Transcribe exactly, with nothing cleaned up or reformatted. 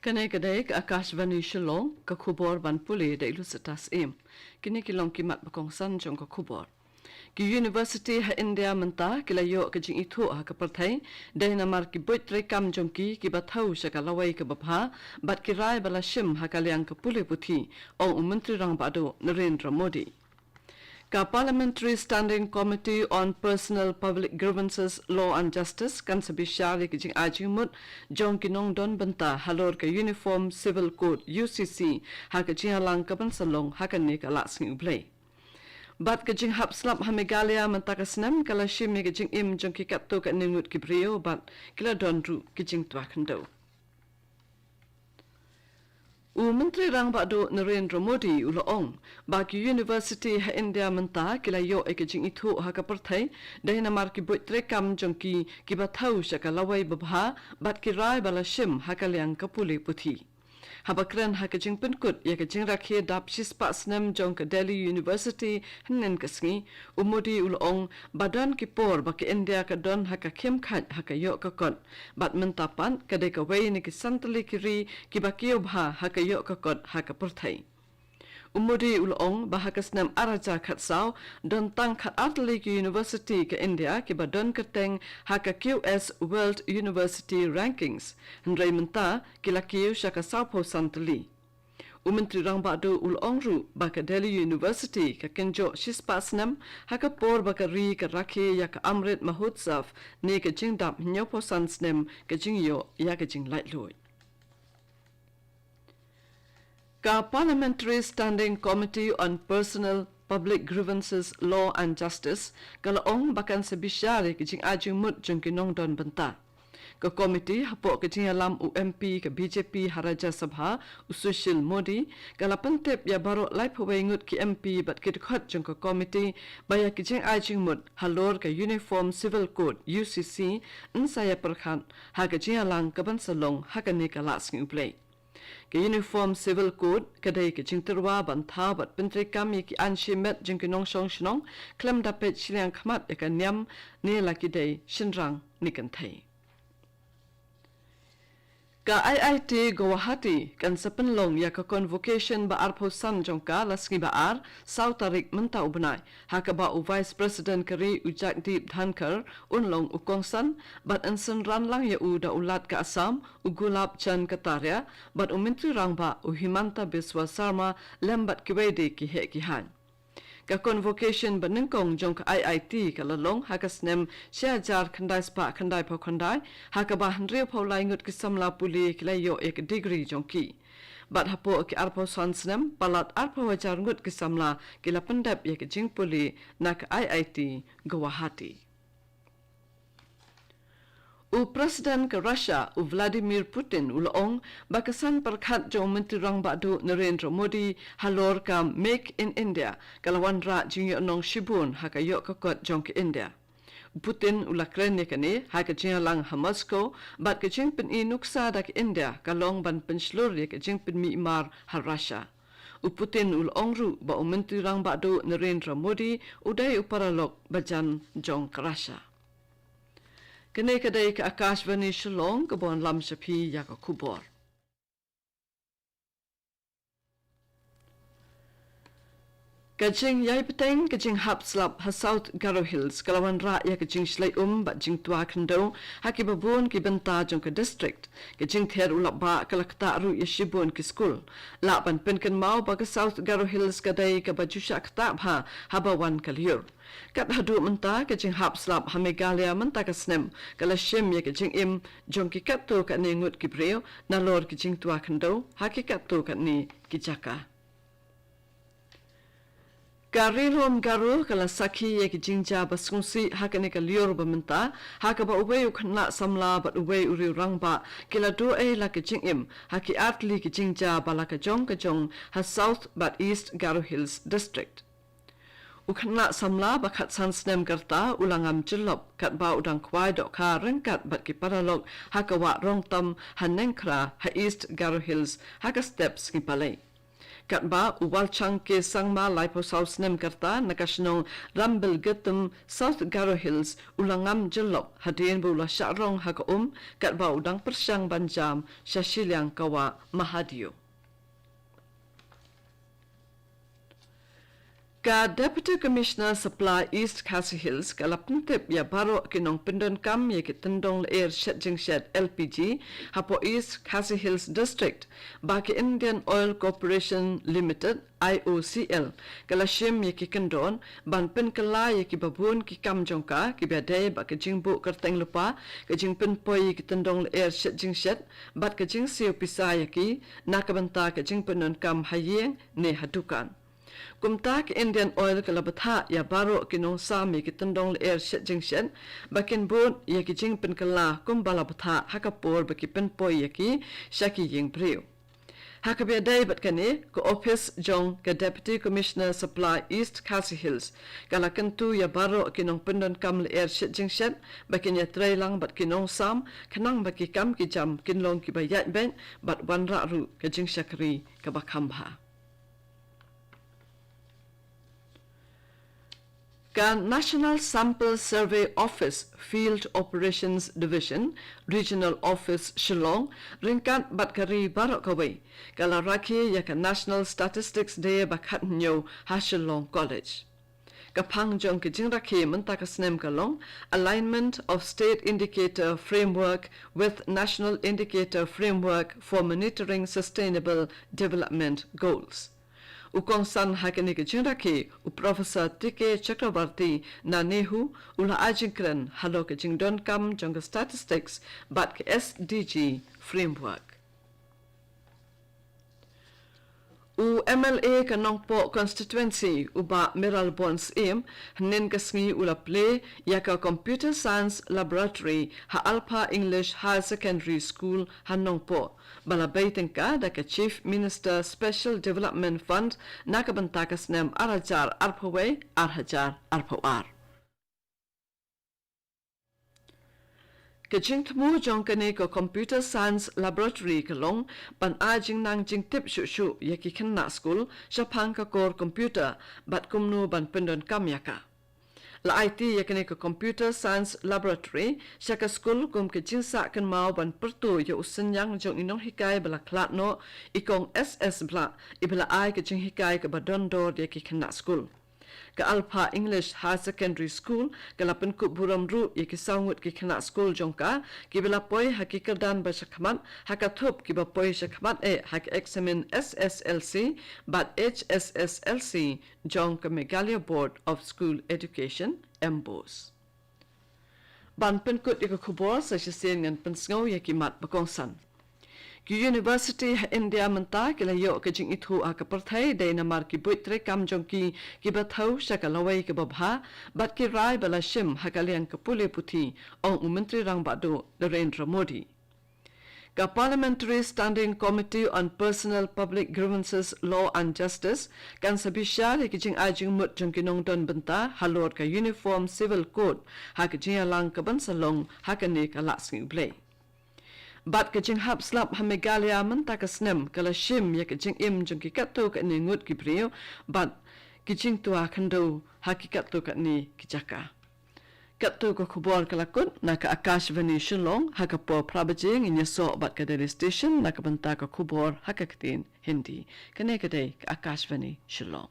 Kane ka dei ka Akashvani Shillong, ka khubor ban pule da i Lucetta Syiem. Kine ki long ki mat ba kongsan jong ka khubor. Ki university ha India mynta ki la ïoh ka jingithuh ha ka pyrthei, dei namar ki buit treikam jong ki kiba thew sha ka lawei kaba bha, bad ki rai ba la shim ha ka liang ka pule puthi, ong u Myntri Rangbah Duh Narendra Modi. Ka Parliamentary Standing Committee on Personal Public Grievances, Law and Justice kan sa bishar ïa ka jingai jingmut jong ki nongdon bynta halor ka Uniform Civil Code, U C C, ha ka jingïalang kaban sa long ha kane ka Laisngi U Blei. Bad ka jinghap slap ha Meghalaya mynta ka snem ka la shim ïa ka jingim jong ki katto katne ngut ki briew bad ki la don ruh ki jingtwa khyndew. U Myntri Rangbah Duh Narendra Modi u la ong ba ki university ha India mynta ki la ïoh ïa ka jingithuh ha ka pyrthei, dei namar ki buit treikam jong ki kiba thew sha ka lawei babha, bad ki rai ba la shim ha ka liang ka pule puthi. Haba kren ha ka jingpynkut ïa ka jingrakhe dap shispah snem jong ka Delhi University hynnin ka sngi, u Modi u la ong ba don ki por ba ka India ka don ha ka khim khait ha ka ïoh ka kot, bad mynta pat ka dei kawei na ki san tylli ki ri kiba kiew bha ha ka ïoh ka kot ha ka pyrthei. U Modi u la ong ba ha ka snem ar hajar khatsaw, don tang khatar tylli ki university ka India kiba don kyrteng ha ka Q S World University Rankings, hynrei mynta ki la kiew sha ka sawphew san tylli. U Myntri Rangbah Duh u la ong ruh ba ka Delhi University ka kynjoh shispah snem ha ka por ba ka ri ka rakhe ïa ka Amrit Mahotsav ne ka jingdap hynñiewphew san snem ka jingïoh ïa ka jinglaitluid. Ka Parliamentary Standing Committee on Personal Public Grievances, Law and Justice ka la ong ba kan sa bishar ïa ka jingai jingmut jong ki nongdon bynta. Ka komiti hapoh ka jingïalam u M P ka B J P ha Rajya Sabha, u Sushil Modi, ka la pyntip ïa baroh laiphew wei ngut ki M P bad ki dkhot jong ka komiti ba ïa ka jingai jingmut halor ka Uniform Civil Code, U C C, yn sa ïa pyrkhat ha ka jingïalang kaban sa long ha kane ka Laisngi U Blei. Ka Uniform Civil Code ka dei ka jingtyrwa ban thaw bad pyntreikam ïa ki aiñ shimet jong ki nongshong shnong, khlem da peit shiliang khmat ïa ka niam ne la ki dei shynrang ne kynthei. Ka I I T Guwahati kan sa pynlong ïa ka convocation ba arphew san jong ka la sngi ba ar, saw tarik mynta u bnai, ha kaba u Vice President ka ri u Jagdeep Dhankhar un long u kongsan, bad yn synran lang ïa u da u Lat ka Assam, u Gulab Chand Kataria, bad u Myntri Rangbah u Himanta Biswa Sarma lem bad kiwei de ki heh ki haiñ. Ka convocation ba nyngkong jong ka I I T ka la long ha ka snem shi hajar khyndai spah khyndai phew khyndai, ha kaba hynriewphew lai ngut ki samla pule ki la ïoh ïa ka degree jong ki. Bad hapoh ki arphew san snem, palat arphew hajar ngut ki samla ki la pyndep ïa ka jingpule na ka I I T Guwahati. U President ka Russia, u Vladimir Putin, u la ong ba ka saiñ pyrkhat jong u Myntri Rangbah Duh Narendra Modi halor ka Make in India ka la wanrah jingïohnong shibun ha ka ïoh ka kot jong ka India. U Putin u la kren ïa kane ha ka jingïalang ha Moscow, bad ka jingpyni nuksa da ka India ka long ban pynshlur ïa ka jingpynmih mar ha Russia. U Putin u la ong ruh ba u Myntri Rangbah Duh Narendra Modi u dei u paralok bajan jong ka Russia. Kane ka dei ka Akashvani Shillong kaba wanlam sha phi ïa ka khubor. Ka jingïai bteng ka jinghap slap ha South Garo Hills ka la wanrah ïa ka jingshlei um bad jingtwa khyndew ha kiba bun ki bynta jong ka district. Ka jingther u lapbah ka la ktah ruh ïa shibun ki skul. Lah ban pynkynmaw ba ka South Garo Hills ka dei kaba ju shah ktah bha haba wan ka lyiur. Kat haduh mynta ka jinghap slap ha Meghalaya mynta ka snem ka la shim ïa ka jingim jong ki katto katne ngut ki briew nalor ki jingtwa khyndew ha ki katto katne ki jaka. Ka Ri Lum Garo ka la sakhi ïa ki jingjia ba sngewsih ha kane ka lyiur ba mynta, ha kaba uwei u khynnah samla bad uwei u riew rangbah ki la duh ei la ka jingim ha ki artylli ki jingjia ba la ka jong ka jong ha South bad East Garo Hills District. U khynnah samla ba khatsan snem ka rta u la ngam jyllop katba u dang khwai dohkha ryngkat bad ki paralok ha ka wah Rongtom ha Nengkhra ha East Garo Hills ha ka step sngi Palei. Katba u Walchang K Sangma laiphew saw snem karta na ka shnong Rambilgetum, South Garo Hills, u la ngam jyllop hadien ba u la shah rong ha ka um katba u dang pyrshang ban jam sha shiliang ka wah Mahadiu. Ka Deputy Commissioner Supply East Khasi Hills ka la pyntip ïa baroh ki nongpyndonkam ïa ki tyndong lyer shet jingshet L P G hapoh East Khasi Hills District ba ka Indian Oil Corporation Limited, I O C L, ka la shim ïa ki kyndon ban pynkylla ïa ki babun ki kam jong ka, kiba dei bad ka jingbuh kyrteng lypa, ka jingpynpoi ïa ki tyndong lyer shet jingshet bad ka jingsiew pisa ïa ki na ka bynta ka jingpyndonkam ha ïing ne ha dukan. Kumta ka Indian Oil ka la bthah ïa baroh ki nongsam ïa ki tyndong lyer shet jingshet ba kin bud ïa ki jingpynkylla kumba la bthah ha ka por ba ki pynpoi ïa ki sha ki ïing briew. Ha kaba ïadei bad kane, ka ophis jong ka Deputy Commissioner Supply East Khasi Hills ka la kyntu ïa baroh ki nongpyndonkam lyer shet jingshet ba kin ïatreilang bad ki nongsam khnang ba ki kam ki jam kin long kiba ïaid beit bad wanrah ruh ka jingshakri kaba kham bha. Ka National Sample Survey Office, Field Operations Division, Regional Office Shillong, ryngkat bad ka ri baroh kawei, ka la rakhe ïa ka National Statistics Day ba khathynñiew ha Shillong College. Ka phang jong ka jingrakhe mynta ka snem ka long Alignment of State Indicator Framework with National Indicator Framework for Monitoring Sustainable Development Goals. U kongsan ha kane ka jingrakhe, u Professor T K Chakrabarty na NEHU, u la ai jingkren halor ka jingdonkam jong ka statistics bad ka S D G framework. U M L A ka Nongpoh Constituency, u Bah Mayralborn Syiem, hynnin ka sngi u la plie ïa ka Computer Science Laboratory ha Alpha English Higher Secondary School ha Nongpoh, ba la bei tyngka da ka Chief Minister Special Development Fund na ka bynta ka snem ar hajar arphew wei, ar hajar arphew ar. Ka jingthmu jong kane ka Computer Science Laboratory ka long ban ai jingnang jingtip shuh shuh ïa ki khynnah skul shaphang ka kor computer bad kumno ban pyndonkam ïa ka. La aiti ïa kane ka Computer Science Laboratory sha ka skul kum ka jingsah kynmaw ban pyrto ïa u synñiang jong i nonghikai ba la khlad noh, i Kong S S Blah, iba la ai ka jinghikai kaba don dor ïa ki khynnah skul. Ka Alpha English Higher Secondary School ka la pynkup burom ruh ïa ki saw ngut ki khynnah skul jong ka, kiba la poi ha ki kyrdan ba shakhmat ha ka thup kiba poi shakhmat eh ha ka eksamin S S L C bad H S S L C jong ka Meghalaya Board of School Education, MBOSE. Ban pynkut ïa ka khubor, sa shisien ngan pynsngew ïa ki mat ba kongsan. Ki university ha India mynta ki la ïoh ka jingithuh ha ka pyrthei dei namar ki buit treikam jong ki, kiba thew sha ka lawei kaba bha bad ki rai ba la shim ha ka liang ka pule puthi, ong u Myntri Rangbah Duh Narendra Modi. Ka Parliamentary Standing Committee on Personal Public Grievances, Law and Justice kan sa bishar ïa ki jingai jingmut jong ki nongdon bynta halor ka Uniform Civil Code ha ka jingïalang kaban sa long ha kane ka Laisngi U Blei. Bad ka jinghap slap ha Meghalaya mynta ka snem ka la shim ïa ka jingim jong ki katto katne ngut ki briew bad ki jingtwa khyndew ha ki katto katne ki jaka. Katto ka khubor ka la kut na ka Akashvani Shillong. Ha ka por phra baje ngin ïasoh bad ka Delhi Station na ka bynta ka khubor ha ka ktien Hindi. Kane ka dei ka Akashvani Shillong.